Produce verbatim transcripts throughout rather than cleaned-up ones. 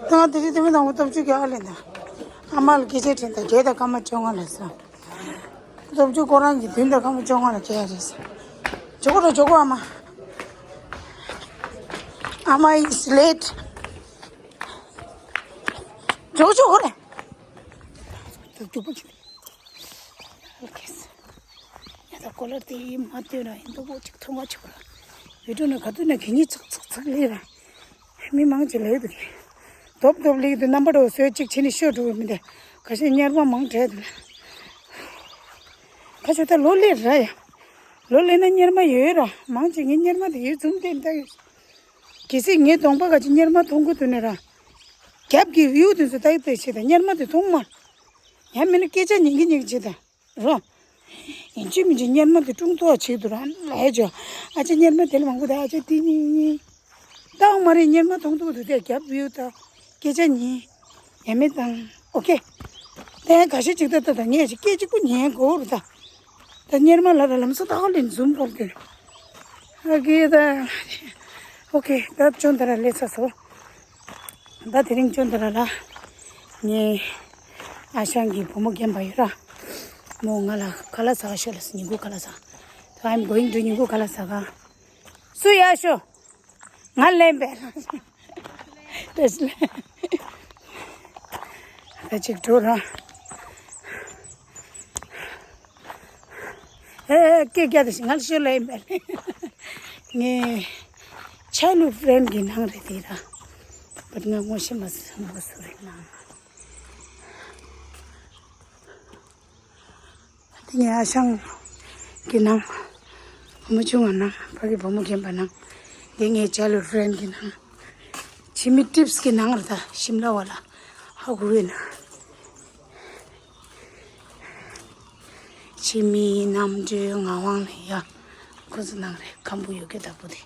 ང་དེ་རིང་དེ་མི་དང་པོ་སྟོབས་ཆུ་རྒྱག་ལེན་ད། ཨ་མ་ལ་སྐད་ཆ་དྲིས་ད་བརྒྱད་དང་སྐར་མ་བཅོ་ལྔ་ལ་ཟེར། སྟོབས་ཆུ་ཁོ་རང་གི་བདུན་དང་སྐར་མ་བཅོ་ལྔ་ལ་བརྒྱག་རེད་ཟེར། ཇོ་གོ་ར་ཇོ་གོ་ཨ་མ། ཨ་མ is late. ཇོ་གོ་ཇོ་གོ་རེད། སྟོབས་ཆུ་པོ་ཆུ། ཡ་ད་ཀོ་ལར་དེ་ཡིན་མ་ལྟོས་ར་ཡིན་འདུག་གོ་ཅིག་ཐུག་མ་ཆོག་ར། བི་ཌིའོ་ནང་ག་དུས་ན་གད་སྙིགས་ཚག་ཚག་ཚག་ལས་ར། མི་མང་ཆེ་ལས་འདུག་གི། རྡོབ་རྡོབ་ལས་འདུག་རྣམ་པ་འགྲོ་བཟོས་གཅིག་བྱས་ནས་ཤོར་འགྲོ་བ་མི་འདུག་ཁ་ཤས་གཉེར་མ་མང་དྲགས་འདུག་ཁ་ཤས་ད་ལོ་ལས་ར་ཡ། ལོ་ལས་ན་གཉེར་མ་ཡོད་ར་མང་ཆེ་ངས་གཉེར་མ་དེ་ཡོད་ཙམ་དེ་འདྲ་ཡོད། གལ་སྲིད་ངའི་གདོང་པ་ག་ཅིག་གཉེར་མ་མཐོང་གི་འདུག་ན་ར། རྒྱབ་ཀྱི་བིའུ་དེ་ཚོ་ད་ཡིབ་ཏེ་བྱེད་དང་གཉེར་མ་དེ་མཐོང་མ། ཡང་མིན་ན་སྐད་ཆ་ཉན་གི་ཉན་གི་བྱེད་དང་། རོ། ཡིན་གཅིག་མིན་གཅིག་གཉེར་མ་དེ་ཀྲུང་ཏོ་བྱེད་དུ་རང་ལ་ཡ་ཅོ། ཨ་ཅེ་གཉེར་མ་དེ་ལ་མང་པོ་དང་ཨ་ཅེ་དེ་གཉིས་གཉིས། ཏང་མ་རེད་གཉེར་མ་མཐོང་ཐུག་དུ་དེ་རྒྱབ་བིའུ་དང་སྐད་ཆ་ཉན། ཡ་མེད་དང་ཨོ་ཁེ། དེ་ཁ་ཤས་ཅིག་ད་ད་ད་ངས་ཅིག་སྐད་ཅིག་པོ་ཉན་དགོས་རུ་ད། ད་གཉེར་མ་ལ་ར་ལམ་སང་ད་ཧོ་ལིན་ཛུམ་ཁོར་དེ། ཨ་ཀེ་ད། ཨོ་ཁེ་ད་ཅོན་ད་ར་ལས་ཚ་སོ། ད་དེ་རིང་ཅོན་ད་ར་ལ། ངའི་ཨ་ཞང་གི་བུ་མོ་རྒན་པ་ཡོད་ར། མོ་ང་ལ་ཁ་ལག་ཟ་ག་ཤོག་ལ་ཉིན་གུང་ཁ་ལག་ཟ། ད་I'm going to ཉིན་གུང་ཁ་ལག་ཟ་ག་སུ་ཡ་ཤོ། ང་ལེན་པས། ཏེས་ལེ། ད་ཅིག་འགྲོ་ར། ཨེ་ཨེ་སྐད་རྒྱག་དེ་ཞིག་ང་ལ་ཤོད་ལེ་ཡིན་པས། ངའི་childhood friend གི་ནང་རེད་དེ་ར། བུད་ང་ངོ་ཤེས་མ་སོང་བ་སུ་རེད་ན། དེ་ངའི་ཨ་ཞང་གི་ནང་། བུ་མོ་ཆུང་བ་ནང་ཕ་གི་བུ་མོ་རྒན་པ་ནང་། དེ་ངའི་childhood friend གི་ནང་། ཆི་མི་ཊིབས་གི་ནང་རེད་ད་ཤིམ་ལ་བ་ལ་ཧ་གོ་གི་ན། ཆི་མི་རྣམ་གྲོལ་ངག་དབང་ལ་ཡ། ཁོ་ཚོ་ནང་རེད་ཁམ་བུ་ཡོད་གི་ད་བུ་དེ།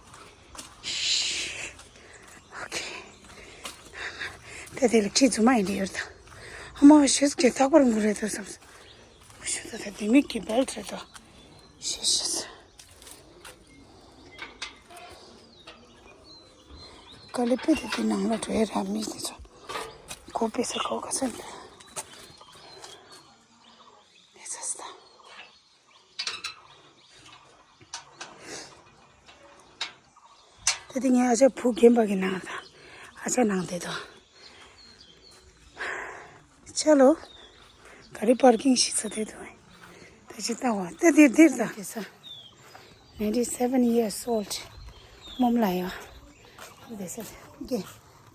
ཨོ་ཁེ། ད་དེ་ལ་ཁྱི་རྫུན་མ་ཡིན་དེ་ཡོད་ད། ཨ་མ་ཤེས་ཀྱི་རྟག་པར་ངུ་རེད་དོ་བསམ། ཤི་ད་ད་དེ་མིག་གི་བལ་རེད་དོ། ཤི་ཤི་ས། ཀ་ལི་པི་དེ་དེ་ནང་ལ་བྲོས་ར་མི་དེ་ཚོ། ཁོ་པེ་ས་ཁོ་ག་ས་འདྲ། དེ་ཚ་ས་ད། དེ་དེ་ངའི་ཨ་ཅག་བུ་རྒན་པ་གི་ནང་དང་། ཨ་ཅག་ནང་དེ་དང་། ཆ་ལོ། ག་རེ་པར་ཀིང་ཞིག་ཚ་དེ་དང་། ད་ཅི་ལྟ་བ་དེ་དེ་དེར་དང་དེ་ས། Ninety seven years old. མོམ་ལ་ཡ། དེ་ས་དེ།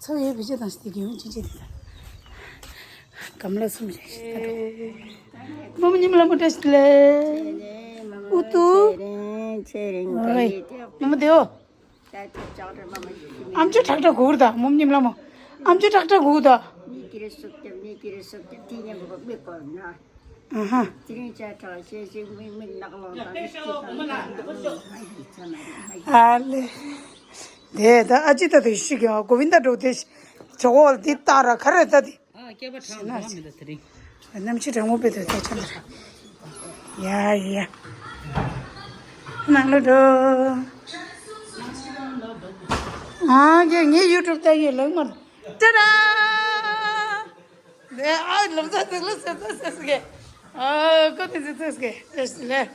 ཚོ་ཡོད་བི་ཅི་དང་ཞིག་དེ་གི་ཡོང་ཅི་ཅི་དེ་དང་། གམ་ལ་སུམ་ཞིག་ཞིག་ད་དོ། མོམ་ཉིམ་ལ་མོ་བཀྲ་ཤིས་བདེ་ལེགས། ཨུ་ཏུ། ཨོའི། མོ་མོ་དེའོ། ཨམ་ཅོག་ཁྲག་ཁྲག་གུར་ད་མོམ་ཉིམ་ལ་མོ། ཨམ་ཅོག་ཁྲག་ཁྲག་གུར་ད། ཨ་ཧ། ཨ་ལེ། དེ་ད་ཨ་ཅི་ད་དུ་ཤི་གི་གོ་བིན་ད་འགྲོ་དེ་ཇོ་གོ་དེ་ལྟ་ར་ག་རེ་ད་དེ། ཨ་སྐྱེས་པ་གྲངས་མང་མི་འདུག་དེ་རིང་། གནམ་གཤིས་གྲང་མོ་དཔེ་དེ་ད་ཆ་ལ། ཡ་ཡ། ནང་ལ་འགྲོ། ཨ་ཀྱེ་ངའི་ཡུ་ཊུབ་ལྟ་ཡོད་ལགས་མར། ཏེ་ར། དེ་ཨ་ལབ་ས་དེ་ལ་ཟེར་ས་ཟེར་ས་གེ། ཨ་ཀོ་དེ་ཟེར་ས་གེ་ཟེར་ལེ།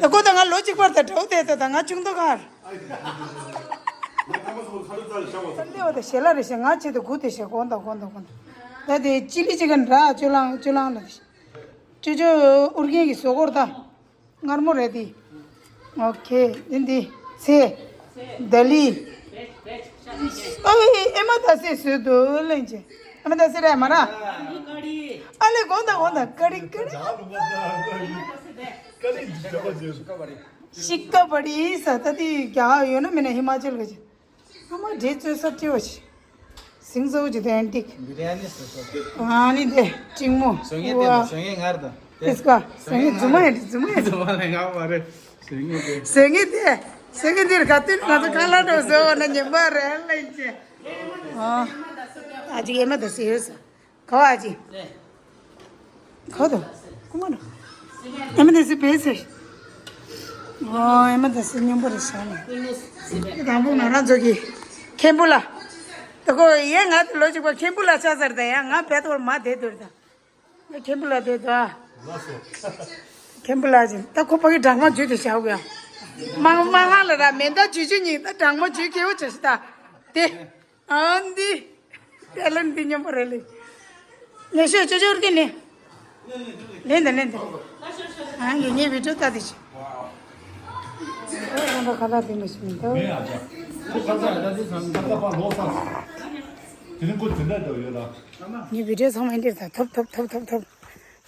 ད་ཀོ་ད་ང་ལོ་གཅིག་བར་དུ་འགྲོ་དེ་ད་ད་ང་ཆུང་དུ་གར། ད་ལེ་བ་ད་ཞེ་ལ་རེ་ཞེ་ང་ཆེད་དུ་དགུ་དེ་ཞེ་གོང་ད་གོང་ད་གོང་ད། ད་དེ་ཅི་ལི་ཅི་ག་འདྲ་ཅོ་ལང་ཅོ་ལང་ལ། ཅོ་ཅོ་ཨུར་རྒྱན་གྱི་བཟོ་སྐོར་ད། མངར་མོ་རེད་དེ། ཨོ་ཁེ་འདི་འདི་ཚེ། ད་ལི། ཨོ་ཨེ་མ་ད་སེ་བཟོས་འདུག་ལེན་ཅེ། ཨེ་མ་ད་སེ་རེད་མ་ར། ཨ་ལེ་གོང་ད་གོང་ད་ཀ་རི་ཀ་རི། ཤི་ཀ་བ་རི་ས་ད་དེ་རྒྱ་ཡོད་ན་མེད་ན་ཧི་མ་ཅལ་ག་ཅེ། ཨ་མ་འདྲེ་བཙོས་ས་སྤྲེའུ་ཞིག་ཟིང་ཟོ་ཅི་དེ་ཨན་ཏིག་ཨ་ནི་དེ་ཅིང་མོ། ཟོ་ངེ་དེ་ནོ་ཟོ་ངེ་ངར་དང་། དེ་སྐ་ཟོ་ངེ་རྫུན་མ་ཡིན་རྫུན་མ་ཡིན། རྫུན་མ་ལ་ངར་མ་རེད། ཟོ་ངེ་དེ། ཟོ་ངེ་དེ། ཟོ་ངེ་དེར་ག་དུས་ང་ཚོ་ཁ་ལག་འགྲོ་ཟོ་བ་ན་ཉན་པ་རེད་ལ་ཡིན་ཅེ། ཨ་ཅིག་ཨེ་མ་དེ་སེ་ཡོད་ས། ག་བ་ཅི། ག་དོ། ཀུ་མ་ར། ཨེ་མ་དེ་སི་བེ་སི། ཨོ་ཨེ་མ་དེ་སི་སྙོམས་པོ་རེ་ཤ་ནི། དང་པོ་ང་རང་ཚོ་གི་མཁན་པོ་ལ། ད་ཁོ་ཡས་ང་དེ་ལོ་གཅིག་པ་མཁན་པོ་ལ་ཆ་ཟེར་ད་ཡ། ང་བེད་ཐོར་མ་དེ་དུར་ད། ང་མཁན་པོ་ལ་དེ་ད། མཁན་པོ་ལ་ཅིག་ད་ཁོ་ཕ་གི་སྦྲང་མ་འཇུས་དེ་བྱའོ་ཡ། མང་མང་ང་ལ་ར་མེ་མདའ་འཇུས་འཇུས་ཉིན་ད་སྦྲང་མ་འཇུས་སྐྱེ་བོ་བྱ་ཞིག་ད། དེ། ཨ་འདི། ཏེ་ལན་འདི་མཉམ་པོ་རེད་ལེ། ལེ་ཤོད་ཅོ་ཅོར་གི་ནི། ལེན་ད་ལེན་ད། ཨ་ངས་ངའི་བི་ཌིའོ་ལྟ་དེ་ཤི། ཨོ་རང་པ་ཁ་ལག་དེ་མི་ཤི་མི་འདུག་མེད་ཨ་ཅག་ཁོ་ཁ་ཚ་ཡ་ད་དེ་སང་ཁ་ཚ་པ་ལོག་ས། དེ་རིང་ཁོ་དེ་འདྲ་འདྲ་ཡོད་ལ། ངའི་བི་ཌིའོ་ཚང་མ་འདིར་ད་ཐོབ་ཐོབ་ཐོབ་ཐོབ་ཐོབ།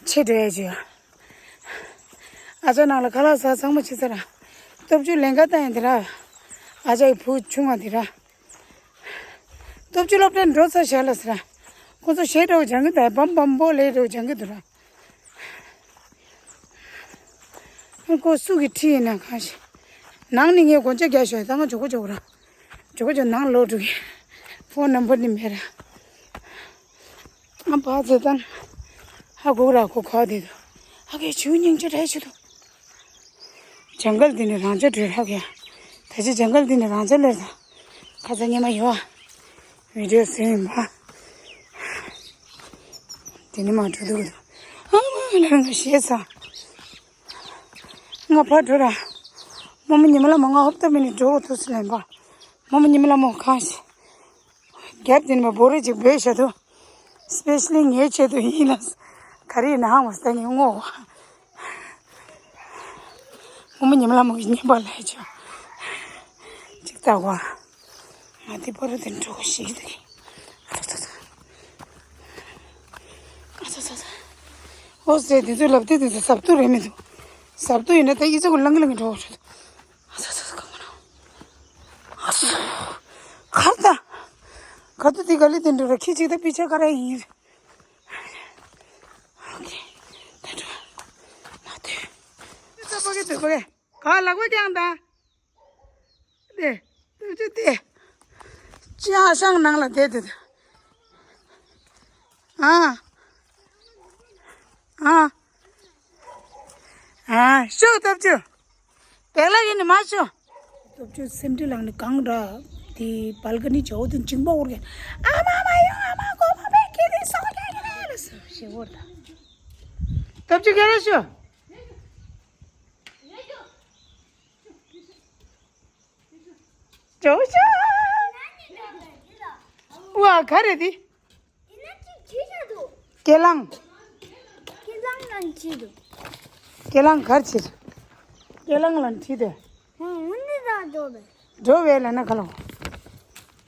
ཆེ་འགྲོ་ཡ་ཅི་ཡ། ཨ་ཅག་ནང་ལ་ཁ་ལག་ཟ་ཚང་མ་ཆི་ཟེར་ར། སྟོབས་བཅུ་ལེན་ག་ད་ཡ་དེ་ར། ཨ་ཅག་གི་བུ་ཆུང་བ་དེ་ར། སྟོབས་བཅུ་སློབ་གྲྭར་འགྲོ་ཚར་ཞག་ལ་ཟེར། ཁོ་ཚོ་གཞས་འདྲ་བོ་སྦྱང་གི་འདུག་བམ་བམ་བོ་ལེ་འདྲ་བོ་སྦྱང་གི་འདུག་ར། ཁོ་སུ་གི་ཁྲིད་ཡིན་ན་གང་ཤེས། ནང་ནས་ངས་སྒོ་ལྕགས་རྒྱག་ཞོག་ད་ང་འཇོག་གོ་འཇོག་ར། འཇོག་གོ་འཇོག་ནང་ལོག་འགྲོ་གི། ཕོན་ནམ་བར་ནི་མེད་ར། ཨ་ཕ་ཚེ་དང་། ཧ་གོ་ར་གོ་ཁ་དེ་དུ། ཧ་གེ་ཆུ་སྙིང་རྗེ་རེད་ཆུ་དུ། ཇང་གལ་འདི་ནི་རང་ཅག་བྲོས་ཧ་གེ། ད་ཅི་ཇང་གལ་འདི་ནི་རང་ཅག་ལས་ད། ཁ་ཚ་ཉི་མ་ཡོད། བི་ཌིའོ་བཟོས་ཡིན་པ། འདི་ནི་མ་འགྲོ་འདུག་གི་འདུག་ཨ་མ་ལ་ང་ཤེས་ས། ང་ཕར་འགྲོ་ར། རྨོ་མོ་ཉི་མ་ལ་མོ་ང་ཧོབ་ཏ་མི་ནི་འགྲོ་གོ་ཐུག་སི་ལན་པ། རྨོ་མོ་ཉི་མ་ལ་མོ་གང་ཤེས། རྒྱབ་དེ་ནས་མ་བོ་རེ་ཅིག་བོས་བྱ་དུ། སི་པེ་ཤ་ལི་ངའི་ཆེད་དུ་ཡིན་ལ། ག་རེ་ཡིན་ན་ཧང་བ་སྟ་ནི་ངོ་བ། རྨོ་མོ་ཉི་མ་ལ་མོ་གི་ཉན་པ་ལ་ཆོ། ཅིག་ལྟ་བ། ང་དེ་བོ་རེ་དེ་འགྲོ་གོ་ཤེས་ཀྱི་འདུག་ཨ་ཚ་ཚ་ཚ། ཨ་ཚ་ཚ་ཚ། ཨོ་ཟེ་དེ་ཚོ་ལབ་དེ་དེ་ཚོ་ཟབ་ཏུ་རེད་མི་འདུག་ཟབ་ཏུ་ཡིན་ན་ད་ཡི་ཚོ་གི་ལང་གི་ལང་གི་འགྲོ་བ་རེད། ཨ་ཚ་ཚ་ཚ་གང་མ་ན། ཨ་ཚ་ཚ། གར་ད། ག་ཏུ་དེ་ག་ལི་དེ་འགྲོ་ར་ཁྱི་གཅིག་ད་པི་ཆ་ག་ར་ཡིན། ཨོ་ཁེ། ད་འགྲོ། ན་དུ། ཚ་པ་གི་དུ་པ་གི། ག་ལག་པ་ཀྱང་ད། དེ། དུ་ཅི་དེ། ཅི་ཨ་ཤང་ནང་ལ་དེ་དེ་དེ། ཨ། ཨ། ཨ། ཤོག་སྟོབས་བཅུ། དེ་ལ་ཡིན་ནི་མ་ཤོག་སྟོབས་བཅུ་སེམས་ཁྲལ་ལངས་ནི་གང་འདྲ། དེ་བལ་ཀ་ནི་ཇོ་དེ་འཇིང་པོ་འུར་གི། ཨ་མ་མ་ཡོང་ཨ་མ་གོ་མ་པའི་ཁྱེད་དེ་སོག་རྒྱག་གི་རེད་ལ་སོ་ཞེ་འུར་ད། སྟོབས་བཅུ་ག་རེ་ཤོག་ཇོ་ཤོག་ཝ་ག་རེ་དེ། དེ་ན་ཅིག་བྲིས་བཞག་འདུག་སྐེ་ལང་། སྐེ་ལང་ལ་བྲིས་འདུག་སྐེ་ལང་གར་བྱེད། སྐེ་ལང་ལ་བྲིས་ཏེ། ཧུང་འུ་ནི་ད་འགྲོ་བས། འགྲོ་བས་ལ་ན་ག་ལོ།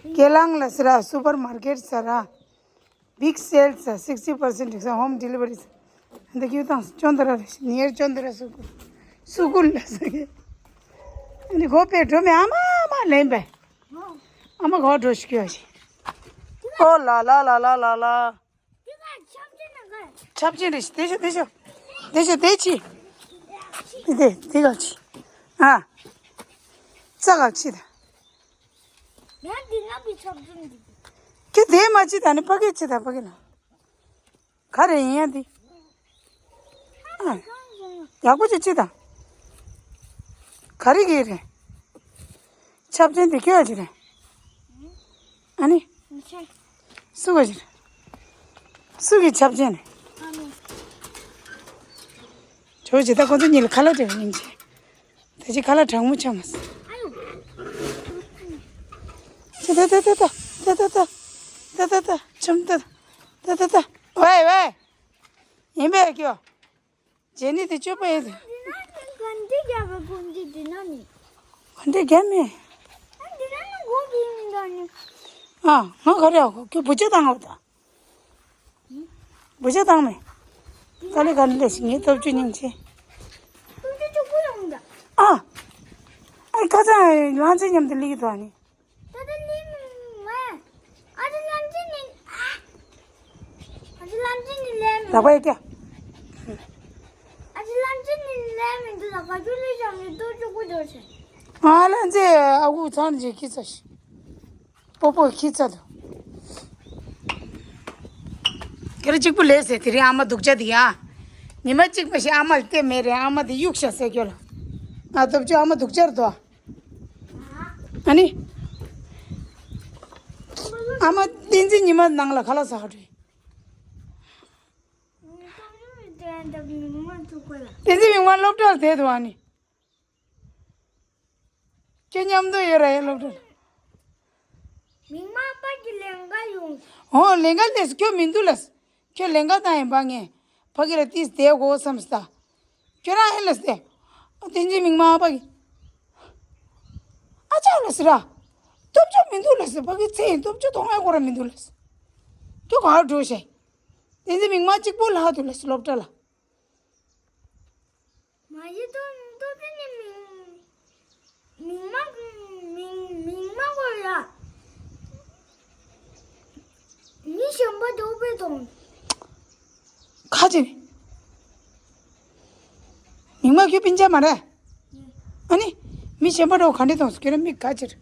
སྐེ་ལང་ལ་ཟེར་ར་སུ་པར་མར་ཀེཊ་ཟེར་ར། བིག་སེལ་ཟེར་སིགས་ཊི་པར་སེན་ཊི་ཌིས་ཀའུནཊ་ཧོམ་ཌི་ལི་ཝ་རི་ཟེར། འདི་ཀྱུ་དང་ཅོན་ཏ་ར་རེ་ནིར་ཅོན་ཏ་ར་སུ་ཀུ། སུ་ཀུ་ལ་ཟེར་གི། འདི་གོ་པས་འགྲོ་མེད་ཨ་མ་ཨ་མ་ལེན་པས། ཨ་མ་གོ་འགྲོ་ཤི་ཀྱོ་ཤི། ཨོ་ལ་ལ་ལ་ལ་ལ་ལ། ཆབ་ཆེན་རེ་ཞིག་དེ་ཤོ་དེ་ཤོ། དེ་ཤོ་དེ་ཆི། དེ་དེ་ག་ཆི། ཨ། ཙ་ག་ཆི་ད། ཡང་འདི་ན་བི་ཆབ་ཆེན་འདི། ཁྱེད་དེ་མ་ཆི་ད་ནི་ཕ་གི་ཆི་ད་ཕ་གི་ལ། ག་རེ་ཡིན་ཡ་འདི། ཨ། ཡག་པོ་ཅིག་ཅི་དང་། ག་རེ་གི་རེད། ཆབ་ཆེན་འདི་ཁྱོད་ཀྱི་རེད། ཨ་ནི། སུ་ག་ཅི་རེད། སུ་གི་ཆབ་ཆེན་རེད། ཇོ་ཇི་ད་ཁོ་ཚོ་གཉིས་ལ་ཁ་ལག་སྤྲད་པ་ཡིན་ཅི། ད་ཅི་ཁ་ལག་གྲང་མོ་ཆགས་མ་སོང་། ཅི་ད་ད་ད་ད་ད་ད་ད་ད་ཆམ་ད་ད་ད་ད་ཝེ་ཝེ། ཡིན་པས་ཀྱོ། ཇེ་ནི་དེ་སྤྱོད་པ་ཡིན། འདི་ན་ནི་གོན་ཏི་རྒྱབ་པའི་གོན་ཏི་འདི་ན་ནི། གོན་ཏི་རྒྱབ་མེད། ཨ་འདི་ན་ནི་གོ་གི་མི་འདུག་ནི། ཨ་ང་ག་རེ་ཨ་གོ་ཁྱོད་བུ་ཆ་བཏང་ཨ་བ་ད། བུ་ཆ་བཏང་མེད། དཀའ་ལས་དཀའ་ལས་ལས་ཤིག་ངའི་སྟོབས་བཅུ་སྙིང་རྗེ། སྟོབས་བཅུ་གཅིག་པུ་ཡོང་ད། ཨ། ཨ་ཁ་ཚ་ལང་ཚེ་མཉམ་དུ་ལིག་དོ་ཨ་ནི། ད་ལྟ་ལིག་མ། ཨ་ཅེ་ལང་ཚེ་ནི། ཨ་ཅེ་ལང་ཚེ་ནི་ལས་མི། ལག་པ་ཡ་ཀྱ། ཨ་ཅེ་ལང་ཚེ་ནི་ལས་མི་འདུག་ད་ག་ཅུ་ལིག་ཞང་ནི་སྟོབས་བཅུ་གཅིག་པུ་འདོར་ཆེ། ཨ་ལང་ཚེ་ཨ་ཁུ་ཚང་ནི་ཁྱི་ཚ་ཤི། པོ་པོ་ཁྱི་ཚ་དུ། ཁྱེད་རང་གཅིག་པུ་ལས་ཟེར་དེ་རིང་ཨ་མ་སྡུག་ཅག་དེ་ཡ། ཉི་མ་གཅིག་མ་ཞིག་ཨ་མ་ལ་བལྟས་མེད་རེད་ཨ་མ་དེ་གཡུག་ཤ་ཟེར་སྐྱོ་ལ། ང་སྟོབས་བཅུ་ཨ་མ་སྡུག་ཅག་རེད་དོ། ཨ་ནི། ཨ་མ་བསྟན་འཛིན་ཉི་མ་ནང་ལ་ཁ་ལག་ཟ་ཧ་འགྲོ། བསྟན་འཛིན་མིག་དམར་སློབ་གྲྭར་བསྡད་འདུག་ཨ་ནི། ཁྱོད་མཉམ་དུ་ཡོད་ར་ཡ་སློབ་གྲྭར། མིག་དམར་པ་གི་ལན་འགའ་ཡོང་། ཨོ་ལན་འགའ་ལས་ཁྱོད་མི་འདུག་ལས། ཁྱོད་ལན་འགའ་བཏང་ཡིན་པ་ངས། ཕ་གི་ར་ཏིས་བསྡད་དགོས་བསམ་སྟ། ཁྱོད་རང་ཨེ་ལས་བསྡད། ཨ་བསྟན་འཛིན་མིག་དམར་པ་གི། ཨ་ཅག་ལས་སི་ར། སྟོབས་ཆུ་མི་འདུག་ལས་སི་ཕ་གི་ཚེ་ཡིན་སྟོབས་ཆུ་གཏོང་ཡ་ཁོ་ར་མི་འདུག་ལས་སི། ཁྱོད་ག་འགྲོ་ཤེས། བསྟན་འཛིན་མིག་དམར་གཅིག་པོ་ལྷག་འདུག་ལས་སི་སློབ་གྲྭ་ལ། མ་གཞི་ཏོ་ཏོ་ཏི་ནི་མིང་མིང་མ་མིང་མིང་མ་གོ་ཡ། མི་གཞན་པ་དོ་པའི་དོང་། ཁ་ཅིག་མིང་མ་ཁྱོད་སྤུན་ཆ་མ་རེད། ཨ་ནི། མི་གཞན་པ་འདྲ་བོ་ག་འདྲ་དོང་སུ་ཁྱོད་རང་མིག་ཁ་ཅིག་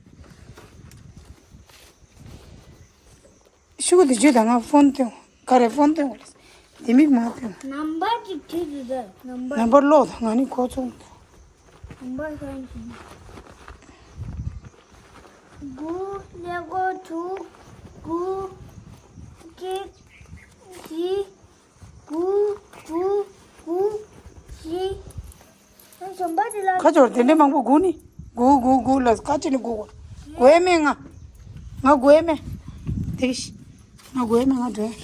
ཤུ་གུ་དེ་བརྗོད་དང་ང་ཕོན་སྟོན། ག་རེ་ཕོན་སྟོན་དགོས་རེད། དེ་མིག་མ་སྟོན། ནམ་བར་གཅིག་བྲིས་འདུག་ད་ནམ་བར། ནམ་བར་ཀློག་དང་ང་ནི་གོ་ཚོད་མི་འདུག་ནམ་བར་གང་བྲིས། དགུ། ཀླད་ཀོར་དྲུག་དགུ། གཅིག་བཞི། དགུ། དགུ། དགུ། བཞི། ཁ་ཅོར་དེ་འདྲའི་མང་པོ་དགུ་ནི། དགུ་དགུ་དགུ་ལ་ཁ་ཅིག་ནི་དགུ་དགུ། དགུ་ཡས་མེད་ང་། ང་དགུ་ཡས་མེད། དེ་གི་ཤི། ང་དགུ་ཡས་མེད་ང་འགྲོ་ཡས།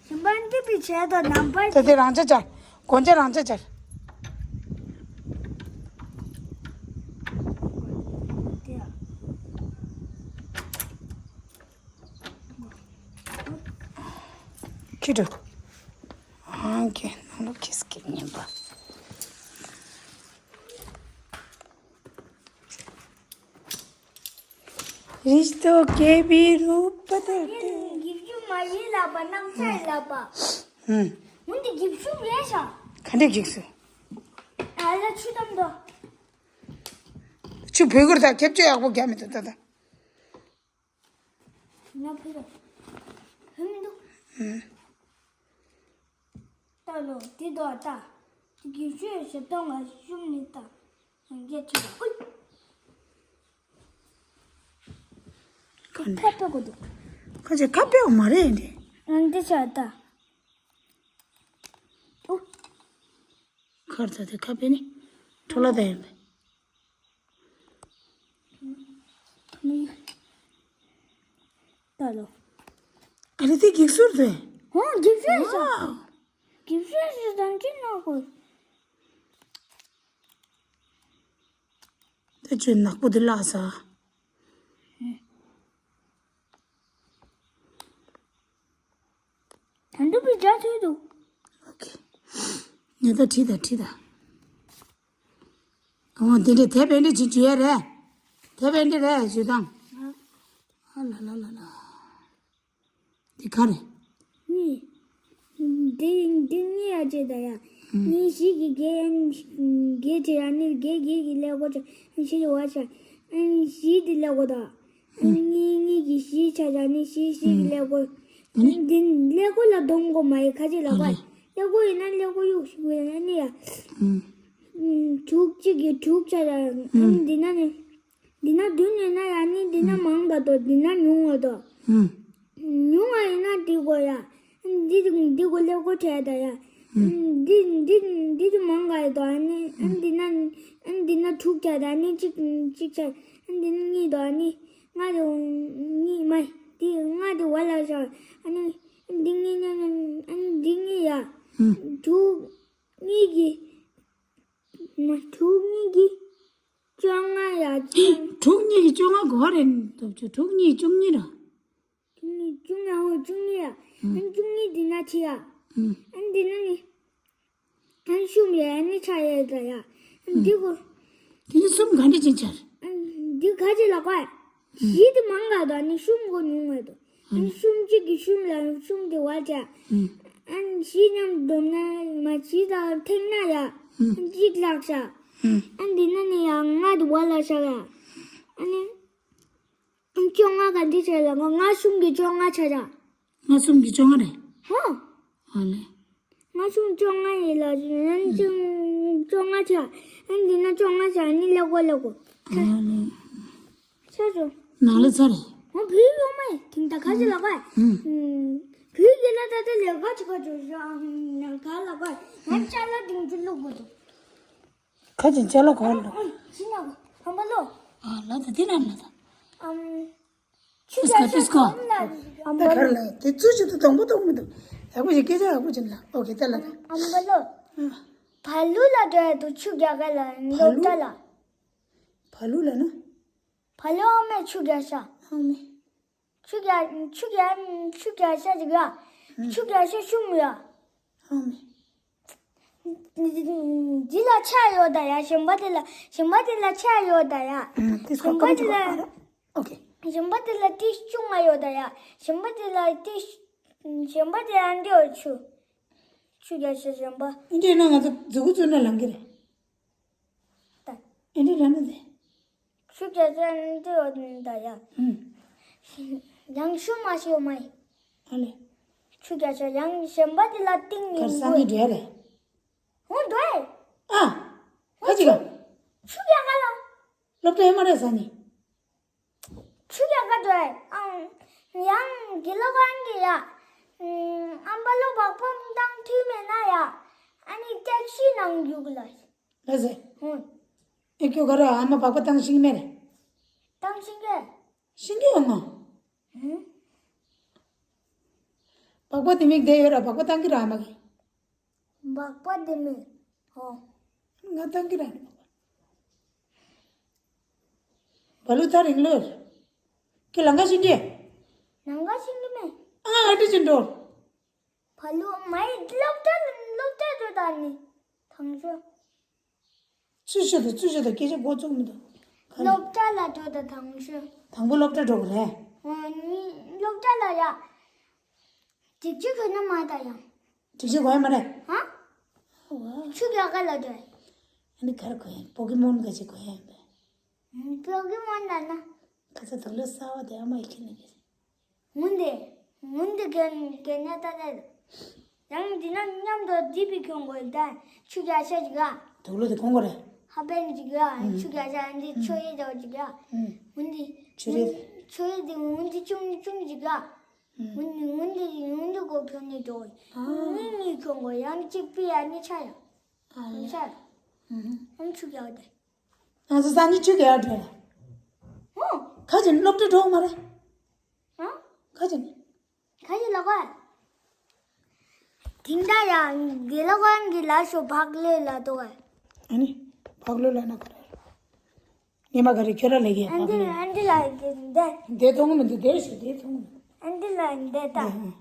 ཞིམ་པ་འདི་པའི་བྱས་དང་ནམ་པར། ད་དེ་རང་ཅག་ཅར། གོན་ཆ་རང་ཅག་ཅར། ཁྱི་དྲུག་ཨང་ཀི་ནང་ལོགས་ཁྱི་སྐད་ཉན་པ། རིས་ཏོ་ཀེ་བི་རུ་པ་ཏེ་ཏེ། ཡིག་རྒྱུགས་མ་ཡིན་ལབ་པ་སྣང་ཆ་ཡིན་ལབ་པ། ཧུམ། འོན་ཏེ་རྒྱུགས་ཤུགས་རེད་ཤག་ག་འདྲས་རྒྱུགས་སུ། ཨ་ལ་ཆུ་དམ་དོ། ཆུ་བོད་གུར་དང་ཁྱབ་ཆུ་ཡག་པོ་རྒྱག་མི་ཐུབ་ད་ད། ང་ཕེ་རོ། ཕེ་མི་འདུག་ཨུམ། ལྟ་ལོ་དེ་དོ་ལྟ། དེ་གི་ཤོད་ཞབས་ཏོག་ང་ཤུམ་ནི་ལྟ། ང་རྒྱལ་ཆེ་བ་ཨུལ། ཁ་ཁ་ཕེ་གོ་འདུག་ཁ་ཆེ་ཁ་ཕེ་མ་རེད་འདི། ང་འདི་ཆ་ལྟ། ཨུ། ཁར་ད་དེ་ཁ་ཕེ་ནི། ཁྲོ་ལ་ད་ཡིན་པས། ད་ལོ། ཨ་རེ་དེ་འགྱིག་ཟུར་རེད། ཧོ་འགྱིག་ཟུར་ཤ། ཝའོ། འགྱིག་ཟུར་ཤ་དང་ཅི་ནོ་གོ། ད་ཁྱོད་ནག་པོ་དེ་བརླག་ས། ད་འདུག་པའི་རྒྱ་ཐོས་འདུག་ཨོ་ཁེ། ངས་ད་ཁྲིད་ད་ཁྲིད་ད། ཨོ་དེ་འདྲས་དེ་བས་འདྲས་ཅིག་བརྗོད་ཡ་རེད། དེ་བས་འདྲས་རེད་བརྗོད་སྟངས། ཨ་ལ་ལ་ལ་ལ། འདི་ག་རེད། གཉིས། འདི་འདི་གཉིས་ཡ་བྱེད་ད་ཡ། གཉིས་བཞི་གི་བརྒྱད་བརྒྱད་བྱེད་ཡ་ནི་བརྒྱད་བརྒྱད་ཀྱི་ཀླད་ཀོར་བྱ། བཞི་ལ་བ་བྱ། བཞི་འདི་ཀླད་ཀོར་ད། གཉིས་གཉིས་ཀྱི་བཞི་ཆ་ཆ་ནི་བཞི་བཞི་གི་ཀླད་ཀོར། འདི་ཀླད་ཀོར་ལ་སྡོམ་དགོས་མ་ཡི་ཁ་ཅིག་ལ་བ། ཀླད་ཀོར་ཡིན་ན་ཀླད་ཀོར་གཡུག་ཞིག་ཡིན་ན་ནི་ཡ། དྲུག་གཅིག་གི་དྲུག་ཆ་ཆ། འདི་ན་ནི། འདི་ན་བདུན་ཡོད་ན་ཡང་ནི་འདི་ན་མང་བ་དང་འདི་ན་ཉུང་བ་དང་། ཉུང་བ་ཡིན་ན་འདི་གོ་ཡ། འདི་འདི་གོ་ཀླད་ཀོར་བྲལ་ད་ཡ། འདི་འདི་འདི་འདི་མང་ག་ཡ་དང་ནི་འདི་ན་འདི་ན་དྲུག་བྱ་དང་ནི་གཅིག་གཅིག་བྱ། འདི་ན་གཉིས་དང་ནི་ལྔ་དང་གཉིས་མ་འདི་ལྔ་དེ་བ་ལ་བཞག་ཨ་ནི་འདི་གཉིས་ནི་འདི་གཉིས་ཡ། དྲུག་གཉིས་ཀྱི། ང་དྲུག་གཉིས་ཀྱི་བཅོ་ལྔ་ཡ། དྲུག་གཉིས་ཀྱི་བཅོ་ལྔ་གོ་རེད་འདུག་ཅུ་དྲུག་གཉིས་བཅུ་གཉིས་ར། དྲུག་གཉིས་བཅུ་ལྔ་འོ་བཅུ་གཉིས་ཡ། ཨ་བཅུ་གཉིས་འདི་ན་ཆི་ཡ། ཨ་འདི་ན་ནི། ཨ་ཤུམ་ཡ་ནི་ཆ་ཡ་ད་ཡ། ཨ་འདི་གོ། དེ་ནི་གསུམ་ག་འདྲ་ཅིག་ཆར། ཨ་འདི་ག་ཅི་ལ་གོ་ཡ། བཞི་དེ་མང་ག་དོ་ནི་ཤུམ་གོ་ཉུང་བ་དོ། ཨ་ཤུམ་གཅིག་གི་ཤུམ་ལ་ཤུམ་དེ་བ་ཅ། ཨ་བཞི་མཉམ་བསྡོམས་ན་མ་བཞི་དང་ཐེངས་ན་ཡ། ཨ་གཅིག་ལྷག་ཤག་ཨ་འདི་ན་ནི་ཡ་ལྔ་དེ་བ་ལ་ཤག་ཡ། ཨ་ནི། ཨ་བཅོ་ལྔ་ག་འདི་ཆ་ལ་ང་ལྔ་ཤུམ་གི་བཅོ་ལྔ་ཆ་ཆ། ལྔ་གསུམ་གྱི་བཅོ་ལྔ་རེད། ཧོ། ཨ་ལེ། ལྔ་གསུམ་བཅོ་ལྔ་ཡིན་ལ་ལྔ་གསུམ་ བཅོ་ལྔ་ཆགས། ཨ་འདི་ན་བཅོ་ལྔ་ཆགས་ནི་ལེགས་པོ་ལེགས་པོ། ཨ་ནི། ཆགས་སོང་། ནང་ལ་ཚར་རེད། ཨོ་བུ་ཡོང་མ་ཡིན་དེང་ད་ཁ་ཅིག་ལ་ག་ཨུམ། བུ་ཡིན་ན་ད་ལྟ་ལས་ཀ་ཅིག་ག་ཅིག་ཡོད་ཨང་ནང་ག་ལ་ག་ཡང་ཅ་ལག་དེང་ཅི་བླུག་དགོས་འདུག་ཁ་ཅིག་ཅ་ལག་ག་ལ། ཨོ་ཅི་ན་ག་ཧམ་པ་ལོ། ཨ་ལ་ད་དེ་ན་ལ་ད། ཨམ། ཆུ་ཏིས་ཀ་ཏིས་ཀ་ཨམ་ད་གར་ལ་དེ་ཚུལ་ཅིག་ཏུ་དང་པོ་གཏོང་མི་འདུག་ཡག་པོ་ཞིག་སྐད་ཆ་ཡག་པོ་ཅིག་ལ་ཨོ་ཁེ་ད་ལ་ད། ཨམ་པ་ལོ། བ་ལུ་ལ་འགྲོ་ཡ་འདུག་ཆུ་རྒྱག་ག་ལ་བ་ལུ་སློབ་གྲྭ་ལ། བ་ལུ་ལ་ན། བ་ལུ་ཨ་མས་ཆུ་རྒྱག་ཤག་ཨ་མས། ཆུ་རྒྱག་ཆུ་རྒྱག་ཆུ་རྒྱག་ཤག་ཅིག་ཡ། ཆུ་རྒྱག་ཤག་ཤུམ་ཡ། ཨ་མས། འདི་ལ་ཆ་ཡོད་ད་ཡ། གཞན་པ་དེ་ལ་གཞན་པ་དེ་ལ་ཆ་ཡོད་ད་ཡ། ཨ་དེ་གཞན་པ་དེ་ལ་ཨོ་ཁེ། གཞན་པ་དེ་ལ་ཏི་ཆུང་ང་ཡོད་ད་ཡ། གཞན་པ་དེ་ལ་ཏི་གཞན་པ་དེ་ཨ་འདི་ཡོད་ཆུ། ཆུ་རྒྱག་ཤག་གཞན་པ། ཨིན་དྲེ་ན་ང་ཚོ་མཛུ་གུ་བཙུགས་ན་ལང་གི་རེད། ད། ཨིན་དྲེ་ལ་ན་དེ། ཆུ་རྒྱག་ཤག་འདི་ཡོད་ད་ཡ། ཨུམ། ཡང་ཤུ་མ་ཤི་ཡོད་མ་ཡིན། ཨ་ལེ། ཆུ་རྒྱག་ཤག་ཡང་གཞན་པ་དེ་ལ་ཏིང་གར་ཡིན་སང་གི་དགོས། འདྲེ་རེད། ཧོ་འདོད། ཨ། ཁ་ཅིག་ག་ཆུ་རྒྱག་ག་ལ། སློབ་གྲྭ་ཡོད་མ་རེད་སང་ཉིན། ཆུ་རྒྱག་ག་འདོད། ཨང་། ཡང་དགེ་ལོ་གང་གི་ཡ། ཨམ་པ་ལོ་བག་ཕམ་བཏང་ཐུབ་མེད་ན་ཡ། ཨ་ནི་ཏེག་སི་ནང་རྒྱུག་ལ། ལ་ཟེ། ཧུང་། ཨེ་ཁྱོད་ག་ར་ཨ་མ་བག་པ་བཏང་ཤིང་མེད་རེད། བཏང་ཤིང་གེ། ཤིང་གེ་ཡོང་ང་། ཧུང་། བག་པ་དེ་མིག་བསྡད་ཡོད་ར་བག་པ་བཏང་གི་ར་ཨ་མ་གི། བག་པ་དེ་མིག་ཧོ། ང་བཏང་གི་ར་ནི་བག་པ། བ་ལུ་ཐག་རིང་ལོས། ཁྱེད་ལང་ཀ་ཤིང་གེ། ལང་ཀ་ཤིང་གེ་མེད། ཨ་ཨ་ཏི་ཅི་འགྲོ། བ་ལུ་མའི་སློབ་གྲྭ་སློབ་གྲྭ་འགྲོ་ད་ནི། ཐང་ཤོ། ཚུལ་ཤོད་དང་ཚུལ་ཤོད་དང་སྐད་ཆ་འགོ་བཙུགས་མི་འདུག་ག་ལ། སློབ་གྲྭ་ལ་འགྲོ་དང་དང་ཤོད། དང་པོ་སློབ་གྲྭ་འགྲོ་དགོས་རེད། འོ་ནི་སློབ་གྲྭ་ལ་ཡ། སྒྲིག་ཆས་གོན་ན་མ་ད་ཡང་། སྒྲིག་ཆས་གོན་ཡ་མ་རེད། ཧ། ཆུ་རྒྱག་ག་ལ་འགྲོ། ཨ་ནི་ག་རེ་གོན་ཡ་པོ་ཀེ་མོན་ག་ཅིག་གོན་ཡ་ཡིན་པས། པོ་ཀེ་མོན་ལ་ན། ཁ་ཚ་དུག་ལོག་གསར་བ་དེ་ཨ་མ་ཡི་ཁྱེར་ནས་གི། འོན་ཏེ། འོན་ཏེ་གན་གན་ཉ་ཏ་ཏ། ཡང་འདི་ན་མཉམ་དུ་འདི་བི་ཁྱོང་དགོས་ད་ཆུ་རྒྱག་ཤག་ཅིག་ག་དུག་ལོག་དེ་གོན་དགོས་རེད། ཧ་པན་ཅིག་ག་ཆུ་རྒྱག་ཤག་འདི་ཆོ་ཡེ་འདྲ་བོ་ཅིག་ག་འོན་ཏེ། ཆུ་རེད། ཆོ་ཡེ་དེ་འོན་ཏེ་ཅུང་ཅུང་ཅིག་ག་འོན་ཏེ་འོན་ཏེ་འོན་ཏེ་གོ་ཁྱོང་ནས་འགྲོ། ཨ། གཉིས་གཉིས་ཁྱོང་དགོས་ཡང་གཅིག་པི་ཡ་གཉིས་ཆ་ཡ། ཨ་ཡ། ཆ་ཡ། ཨུ་ཧུ། ཨམ་ཆུ་རྒྱག་དེ། ང་ཚོ་སང་ཉིན་ཆུ་རྒྱག་འགྲོ་ལ། ཧུ། ཁ་ཅིག་སློབ་གྲྭ་འགྲོ་མ་རེད། ཧ། ཁ་ཅིག་ནི། ཁ་ཅིག་ལ་གོ། དེང་ད་ཡང་དགེ་ལགས་ཁོང་གི་ལ་ཤོ་བག་ལེ་ལ་འདུག་ག་ཨ་ནི། བག་ལེ་ལ་ན་ག་རེ། ཉི་མ་ག་རེ་ཁྱོད་ར་ལས་ཀྱི་ཨན་བག་ལེ། ཨན་ཏི་ལ་གི་འདེ། འདེ་ཐོང་མི་འདུག་འདེ་ཞུ་འདེ་ཐོང་མི་འདུག་ཨན་ཏི་ལ་འདེ་ད། ཨ་ཧ།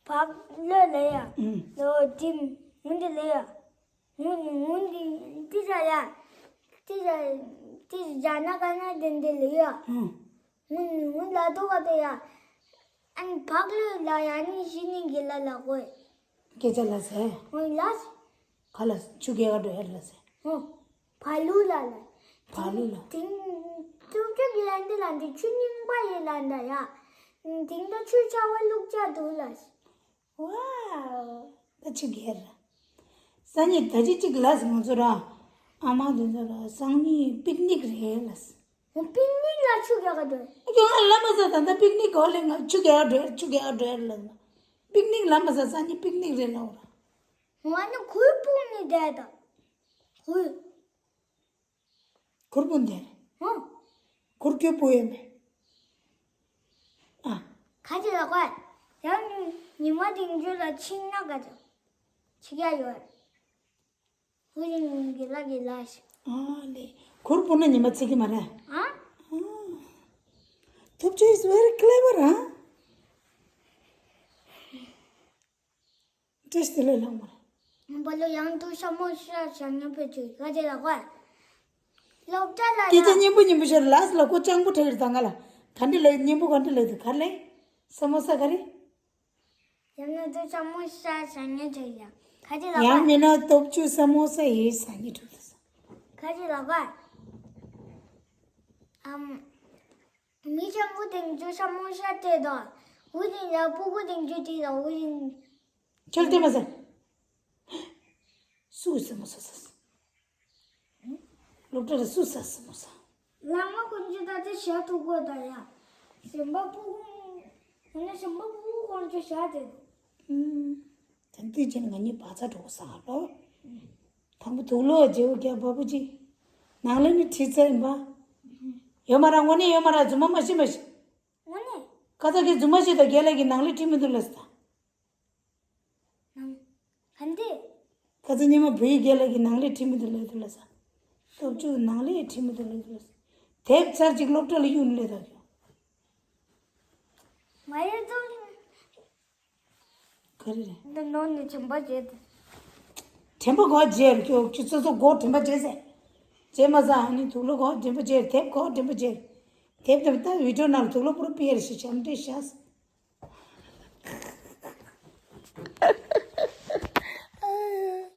བག་ལེ་ལ་ཡ། ཨུ། ལོ་ཏིམ། འོན་ཏེ་ལ་ཡ། འོན་འོན་ཏེ་ཏི་ཟ་ཡ། ཏི་ཟ་ཏི་ཟ་ན་ག་ན་དེ་འདི་ལ་ཡ། ཨུ། འོན་འོན་ལ་དོ་ག་དེ་ཡ། ཨན་བག་ལེ་ལ་ཡ་ནི་ཞི་ནི་གི་ལ་ལ་གོ། སྐད་ཆ་ལ་ཟེ། འོན་ལ། ག་ལ་ཆུ་རྒྱག་ག་འགྲོ་ཡ་ལ་ཟེ། འོ། བ་ལུ་ལ་ལ། བ་ལུ་ལ། དེང་ཏུ་ཏུ་གི་ལ་འདི་ལ་འདི་ཆུ་རྙིང་པ་ཡི་ལ་འདི་ཡ། དེང་དུ་ཆུ་ཆ་བ་བླུག་ཆ་འདུག་ལ། ཝའོ། ད་ཆུ་རྒྱག་ར། སང་ཉིན་ད་ཅི་གཅིག་ལ་ཟེ་ང་ཚོ་ར། ཨ་མ་དེ་ཚོ་ར་སང་ཉིན་པིག་ནིག་རེད་ལ་ཟེ། འོ་པིག་ནིག་ལ་ཆུ་རྒྱག་ག་འགྲོ། ཡང་ལ་མ་ཟ་ད་ད་པིག་ནིག་གོ་ལེ་ང་ཆུ་རྒྱག་ག་འགྲོ་ཆུ་རྒྱག་ག་འགྲོ་ལ་ཟེ། པིག་ནིག་ལ་མ་ཟ་སང་ཉིན་པིག་ནིག་རེད་ལ་འོ་ར། ང་ནི་གུར་སྤུངས་ནས་བསྡད་དང་། གུར། གུར་སྤུངས་བསྡད། ཧུང་། གུར་གྱོད་སྤུངས་ཡོད་མེད། ཨ། ག་ཅི་ལ་གོ། ཡང་ཉི་མ་དེང་རྒྱུ་ལ་ཕྱིན་ན་ག་ཅི། ཕྱི་རྒྱ་ཡོད། ཧུ་རིང་གི་ལ་གི་ལ་ཞིག་ཨ་ལེ། གུར་སྤུངས་ན་ཉི་མ་ཚིག་གི་མ་རེད། ཨ། ཨ། ཐུབ་ཆུ་is very clever, ཨ། བཀྲ་ཤིས་བདེ་ལེགས་ལྷག་མ་རེད། བ་ལོ་ཡང་དུ་ཤ་མོ་ཤ་ཤ་ཉམས་པའི་ཆུ་ག་ཅི་ལ་གོ། སློབ་གྲྭ་ལ་སྐད་ཆ་ཡ། སྙན་པོ་སྙན་པོ་བཤད་ར་ལགས་ལ་ཁོ་སྤྱང་པོ་དྲག་རེད་ད་ང་ལ། ག་འདྲ་ལབ་སྙན་པོ་ག་འདྲ་ལབ་འདུག་ག་རེ་ལབ། ས་མོ་ས་ག་རེ། ཡང་ན་དུ་ཤ་མོ་ཤ་ཤ་ཉམས་ཆེ་ཡ། ག་ཅི་ལ་གོ། ཡང་མིན་ན་སྟོབས་ཆུ་ས་མོ་ས་ཡི་ས་ཉི་དྲུག་ཏུ་ས། ག་ཅི་ལ་གོ། ཨམ། མི་སྤྱང་པོ་དེང་ཆུ་ཤ་མོ་ཤ་སྟེ་དང་། འུ་དེང་ལ་སྤུ་གུ་དེང་ཆུ་དེ་དང་འུ་དེང་། ཁྱོད་ལྟད་མ་ཟེར། སུ་གི་ས་མོ་ས་ས། སློབ་གྲྭ་ལ་སུ་ཟ་སི་མོ་ཟ། བླ་མ་ཁོང་ཚོ་ད་ལྟ་བཞག་ཐུབ་གོ་ད་ཡ། གཞན་པ་སྤུ་གུ། ཡང་ན་གཞན་པ་སྤུ་གུ་ཁོང་ཚོ་བཞག་དེ་འདུག་དེ་དུས་ཅན་ང་གཉིས་བག་ཚ་འགྲོ་གི་ས་ལོ། དང་པོ་དུག་ལོག་རྗེ་བོ་རྒྱ་བ་བུ་ཅི། ནང་ལ་ནི་ཁྲིད་ཚར་ཡིན་པ། ཡོད་མ་ར་དངོས་གནས་ཡོད་མ་ར་རྫུན་མ་མ་ཤི་མ་ཤི། དངོས་གནས། ཁ་ཚ་གི་རྫུན་མ་ཤི་ད་རྒྱལ་ལ་གི་ནང་ལ་ཁྲིད་མི་འདུག་ལ་ས། ནང་། ག་འདི། ཁ་ཚ་ཉི་མ་བུ་ཡི་རྒྱལ་ལ་གི་ནང་ལ་ཁྲིད་མི་འདུག་ལ་འདུག་ལ་ས། སྟོབས་ཆུ་ནང་ལ་ཁྲིད་མི་འདུག་ལ་འདུག་ལ་ས། དེབ་ཚར་ཅིག་སློབ་གྲྭ་ལ་གཡུག་ནས་ལས་ད་གྱོ། མ་ཡོད་ཙང་། ག་རེ་རེད། འདི་ནོར་ནས་དྲན་པ་བརྗེད་དེ། དྲན་པ་གོ་རྗེས་ཁྱོད་ཁྱོད་སོ་སོ་གོ་དྲན་པ་བརྗེད་ཟེར། རྗེས་མ་ཟ་ཨ་ནི་དུག་ལོག་གོ་དྲན་པ་བརྗེད། དེབ་གོ་དྲན་པ་བརྗེད། དེབ་དེབ་ད་བི་ཌིའོ་ནང་དུག་ལོག་པུར་པི་ཡར་ཞིག་བྱམས་འདྲེ་ཤ།